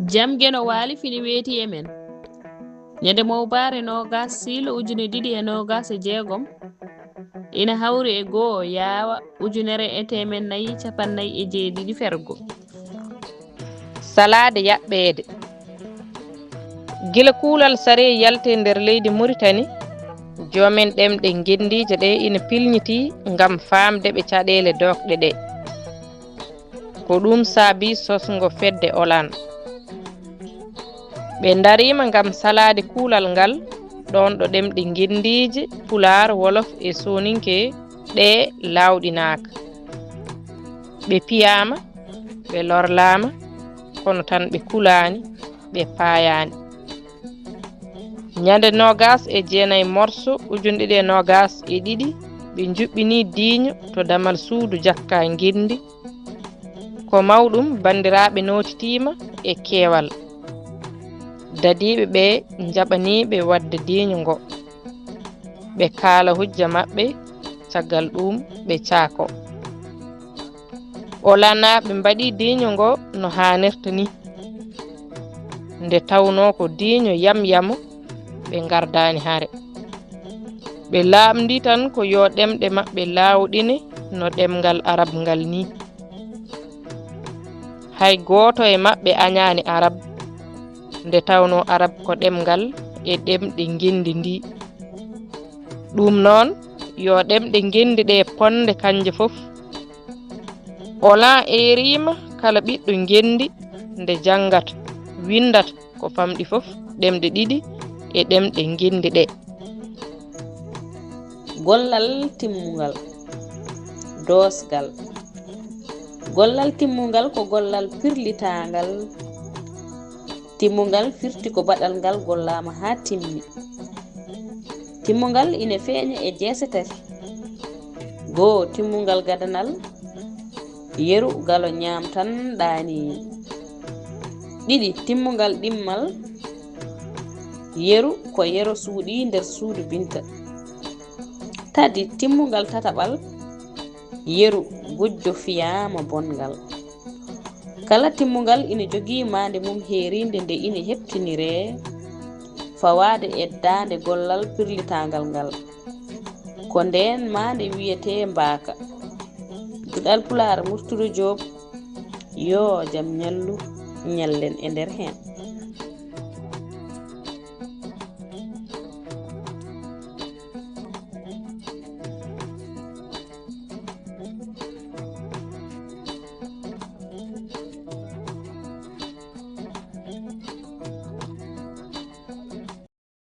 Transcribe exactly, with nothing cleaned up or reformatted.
Jam Geno Waali fini weeti e men. Ñande mowbaare noogas siilo ujune ɗiɗi e noogas e jeegom, ina hawri e goo yaawa ujunere e teemen nayi capannay e jeeɗiɗi fergo. Salaade yaɓɓeede. Gila kuulal saree yalti e nder leydi Muritani, joomen ɗemɗe ngenndiije ɗe ina pilñitii ngam faamde ɓe caɗeele dookɗe ɗe. Ko ɗum saabii sosngo fedde Olan. Ɓe ndariima ngam salaade kuulal ngal, ɗoon ɗo ɗemɗe ngenndiije Pulaar, Wolof e Sooninke ɗe laawɗinaaka. Ɓe piyaama, ɓe lorlaama, kono tan ɓe kulaani, ɓe paayaani. Ñande noogas e jeenay morso ujune ɗiɗi e noogas e ɗiɗi, ɓe njuɓɓinii diiño to damal suudu jakka ngenndi. Ko mawɗum, banndiraaɓe nootitiima e keewal. Dadiiɓe ɓe njaɓanii ɓe waɗde diiño ngo. Ɓe kaala hujja maɓɓe, caggal ɗuum ɓe caako. Olanaaɓe mbaɗi diiño ngo no haanirta ni. Nde tawnoo ko diiño yamyamo, ɓe ngardaani hare. Ɓe laaɓndi tan ko yo ɗemɗe maɓɓe laawɗine no ɗemngal Arab ngal ni. Hay gooto e maɓɓe añaani Arab, nde tawnoo Arab ko ɗemngal e ɗemɗe ngenndi ndi. Ɗum noon, yo ɗemɗe ngenndi ɗe ponde kañje fof. Olan eeriima kala ɓiɗɗo ngenndi nde janngata, winndata ko famɗi fof ɗemɗe ɗiɗi e ɗemɗe ngenndi ɗe. Gollal timmungal, doosgal. Gollal timmungal ko gollal pirlitaangal. Timmungal firti ko baɗal ngal gollaama haa timmi. Timmungal ina feeña e jeese tati. Goo, timmungal gadanal, yeru galo ñaam tan ɗaani. Ɗiɗi, timmungal ɗimmal, yeru ko yero suuɗi nder suudu Binta. Tati, timmungal tataɓal, yeru gujjo fiyaama bonngal. Kala timmungal ina jogii maande mum heeriinde nde ina heɓtiniree fawaade e daande gollal pirlitaangal ngal. Ko ndeen maande wiyetee mbaaka. Duɗal Pulaar, Murtuɗo Joob, yoo jam ñallu, ñallen e nder heen.